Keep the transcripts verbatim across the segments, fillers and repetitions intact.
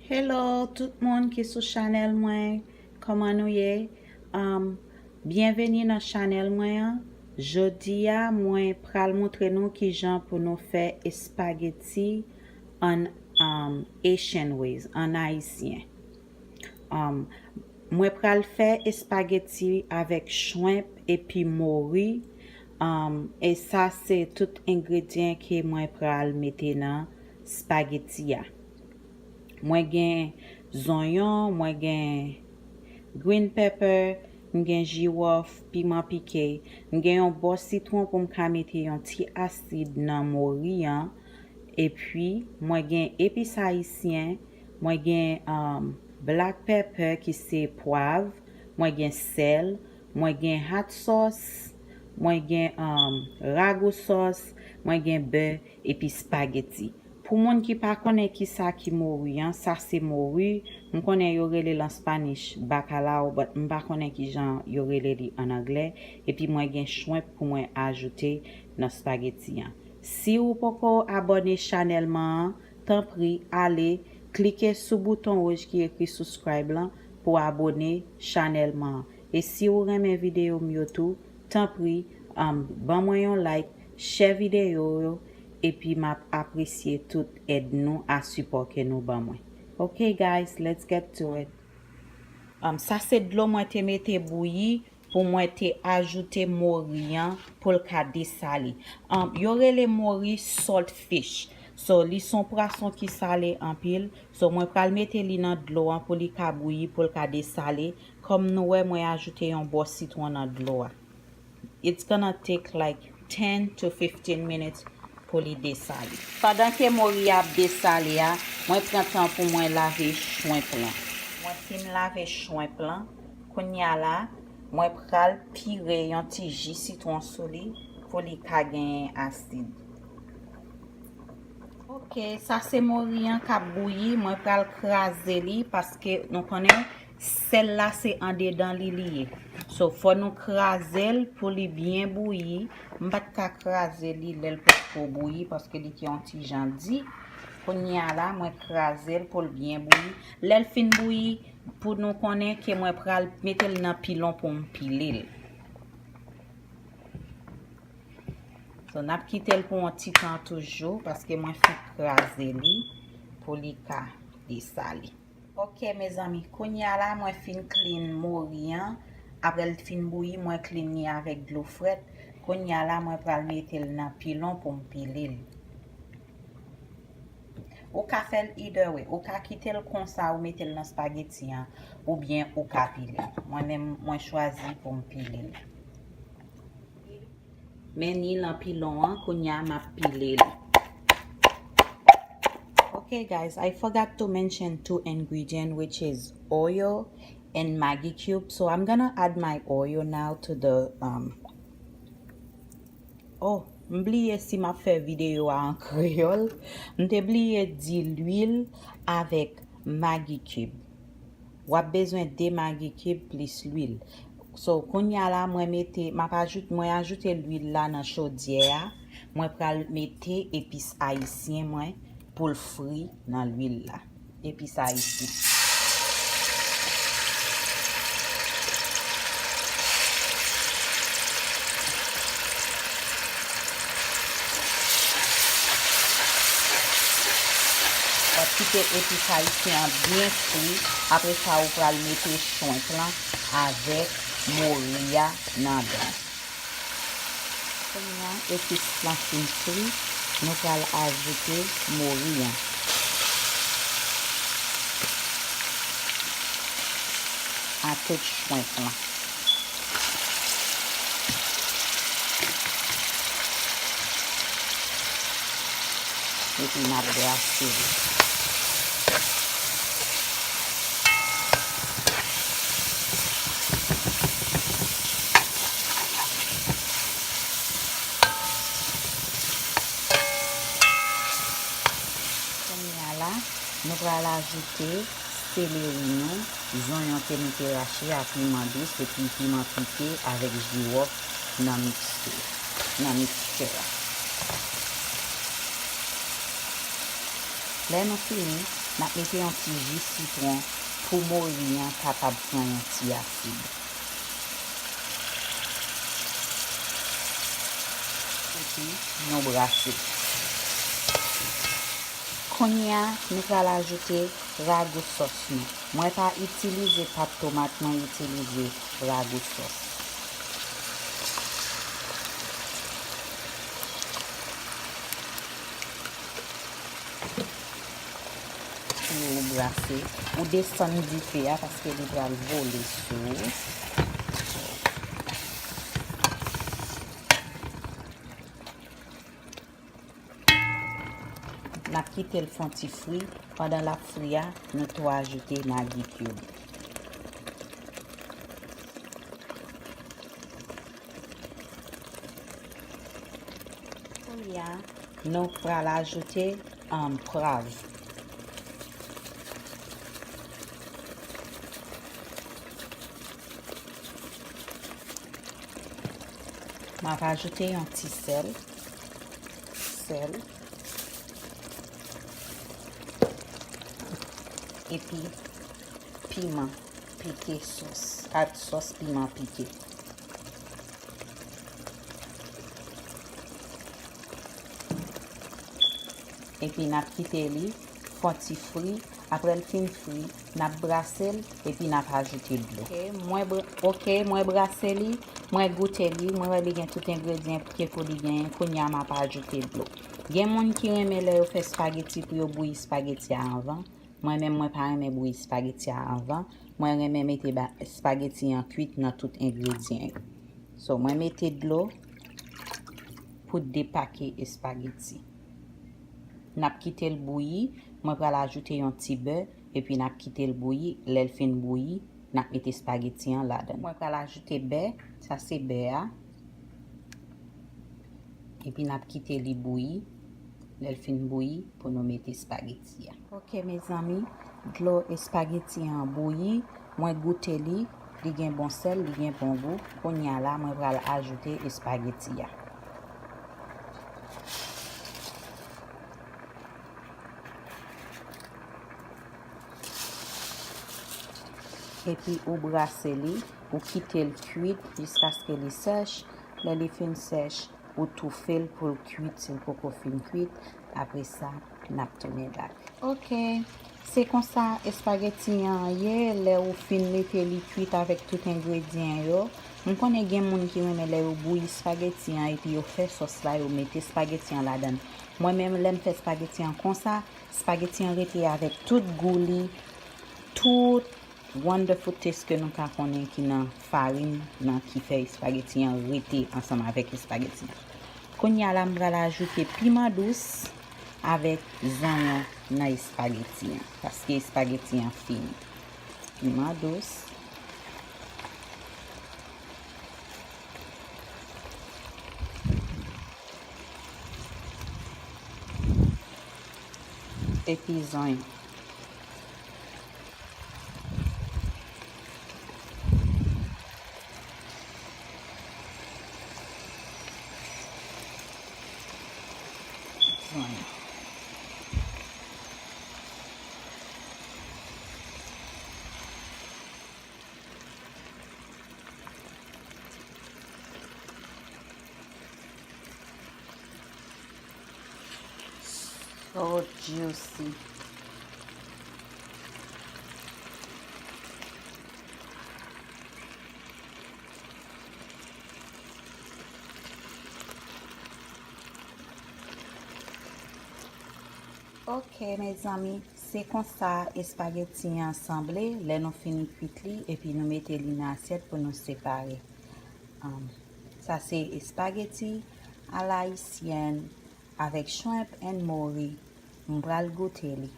Hello tout moun ki sou chanèl mwen, kòman nou ye? Um, byenveni nan chanèl mwen an. Jodi a, mwen pral montre nou kijan pou nou fè espageti an, um, Asian ways, an ayisyen. Um, mwen pral fè espageti avèk shrimp epi mori. Um, e sa se tout engredyan ke mwen pral mete nan spageti a. Mwen gen zonyon, mwen gen green pepper, m gen jiwòf, piman pike, m gen yon bò sitwon pou m ka mete yon ti asid nan mori an. Epi, mwen gen epis ayisyen, mwen gen, um, black pepper ki se pwav, mwen gen sèl, mwen gen hot sauce, mwen gen, um, ragout sauce, mwen gen bè, epi spageti. Pou moun ki pa konnen kisa ki mori an, sa se mori. M konnen yo rele l an Spanish bacalao, but m pa konnen kijan yo rele li an anglè. Epi mwen gen shrimp pou mwen ajoute nan spageti an. Si ou poko abòne chanèl mwen an, tanpri ale klike sou bouton wouj ki ekri subscribe lan pou abòne chanèl mwen an. E si ou renmen videyo m yo tou, tanpri, um, ban mwen yon like, share videyo yo, epi m ap apresye tout èd nou a sipò ke nou ban mwen. Ok, guys, let's get to it. Um, sa se dlo mwen te mete bouyi pou mwen te ajoute mori an pou l ka desale. Um, yo rele mori saltfish. So, li se yon pwason ki sale anpil. So, mwen pral mete li nan dlo an pou li ka bouyi, pou l ka desale. Kòm nou wè, mwen ajoute yon bò sitwon nan dlo a. It's gonna take like ten to fifteen minutes pou li desale. Pandan ke mori a ap desale a, mwen pran tan pou mwen lave shrimp lan. Mwen fin lave shrimp lan. Kounye a la, mwen pral pire yon ti ji sitwon sou li pou li ka genyen asid. Ok, sa se mori an k ap bouyi. Mwen pral kraze li paske nou konnen sèl la se andedan li li ye. So, fò nou kraze l pou li byen bouyi. M pa t ka kraze li lè l potko bouyi paske li te yon ti jan di. Kounye a la, mwen kraze l pou l byen bouyi. Lè l fin bouyi, pou nou konnen ke mwen pral mete l nan pilon pou m pile l. So, n ap kite l pou yon ti tan toujou, paske mwen fin kraze li pou li ka desale. Ok, mezanmi, kounye a la, mwen fin clean mori an. Apre l fin bouyi, mwen clean li avèk dlo frèt. Kounye a la, mwen pral mete l nan pilon pou m pile l. Ou ka fè l either way. Ou ka kite l konsa, ou mete l nan spageti an, oubyen ou ka pile l. Mwen menm, mwen chwazi pou m pile l. Men ni nan pilon an, kounye a m ap pile l. Okay, guys, I forgot to mention two ingredient, which is oil and Maggi cube. So I'm gonna add my oil now to the, um, oh, m bliye si m ap fè videyo a an kreyòl. M te bliye di lwil avèk Maggi cube. W ap bezwen de Maggi cube plis lwil. So, kounye a la, mwen mete, m ap ajoute, mwen ajoute lwil la nan chodyè a. Mwen pral mete epis ayisyen mwen pou l fri nan lwil la. Epis ayisyen. W ap kite epis ayisyen an byen fri. Apre sa, ou pral mete shrimp lan avèk mori a nan dan. Kounye a, epis lan fin fri, nou pral ajoute mori an a tout shrimp lan. Epi n ap brase li. Kounye a la, nou pral ajoute seleri nou, zonyon ke nou te rache a, piman dous epi piman pike avèk jiwòf nan mikse, nan mikstè a. Lè nou fini, N ap mete yon ti ji sitwon pou mori an kapab pran yon ti asid. Epi nou brase. Kounye a, nou pral ajoute ragou sòs nou. Mwen pa itilize pat tomat, mwen itilize ragou sòs. Epi ou brase, ou desann dife a paske li pral vole sou ou. N ap kite l fè yon ti fri. Pandan l ap fri a, nou tou ajoute Maggi cube. Kounye a, nou pral ajoute, um, pwav. M ap ajoute yon ti sèl, sèl, epi piman pike sòs, ak sòs piman pike. Epi n ap kite li fè yon ti fri. Apre l fin fri, n ap brase l epi n ap ajoute dlo. Ok, mwen bra-, ok, mwen brase li, mwen goute li, mwen wè li gen tout engredyan ke pou li genyen. Kounye a m ap ajoute dlo. Gen moun ki renmen lè yo fè espageti pou yo bouyi espageti a anvan. Mwen menm, mwen pa renmen bouyi espageti a anvan. Mwen renmen mete ba-, espageti an kwit nan tout engredyan yo. So, mwen mete dlo pou depake espageti. N ap kite l bouyi. Mwen pral ajoute yon ti bè, epi n ap kite l bouyi. Lè l fin bouyi, n ap mete espageti an ladan. Mwen pral ajoute bè. Sa se bè a. Epi n ap kite li bouyi. Lè l fin bouyi, pou nou mete espageti a. Ok, mezanmi, dlo espageti an bouyi. Mwen goute li. Li gen bon sèl, li gen bon gou. Kounye a la, mwen pral ajoute espageti a. Epi ou brase li, ou kite l kwit jiskaske li sèch. Lè li fin sèch, ou toufe l pou l kwit si l poko fin kwit. Apre sa, n ap tounen bak. Ok. Se konsa espageti an ye. Lè ou fin mete li kwit avèk tout engredyan yo, m konnen gen moun ki renmen lè yo bouyi espageti an epi yo fè sòs la, yo mete espageti an ladan. Mwen menm, lè m fè espageti an konsa, espageti an rete avèk tout gou li, tout wonderful taste ke nou ka konnen ki nan farin nan ki fè espageti an rete ansanm avèk espageti an. Kounye a la, m pral ajoute piman dous avèk zonyon nan espageti an, paske espageti an fini. Piman dous. Epi zonyon. Zonyon. So juicy. Ok, mezanmi, se konsa espageti an sanble lè nou fini kwit li, epi nou mete li nan asyèt pou nou separe. Um, sa se espageti a la ayisyèn avèk shrimp and mori. M pral goute li.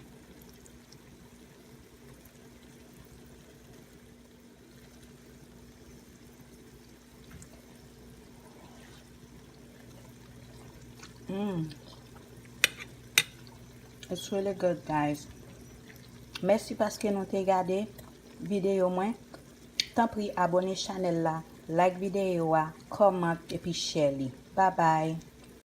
Mm. It's really good, guys. Mèsi paske nou te gade videyo mwen. Tanpri, abone chanèl la, like videyo a, comment epi share li. Bye bye.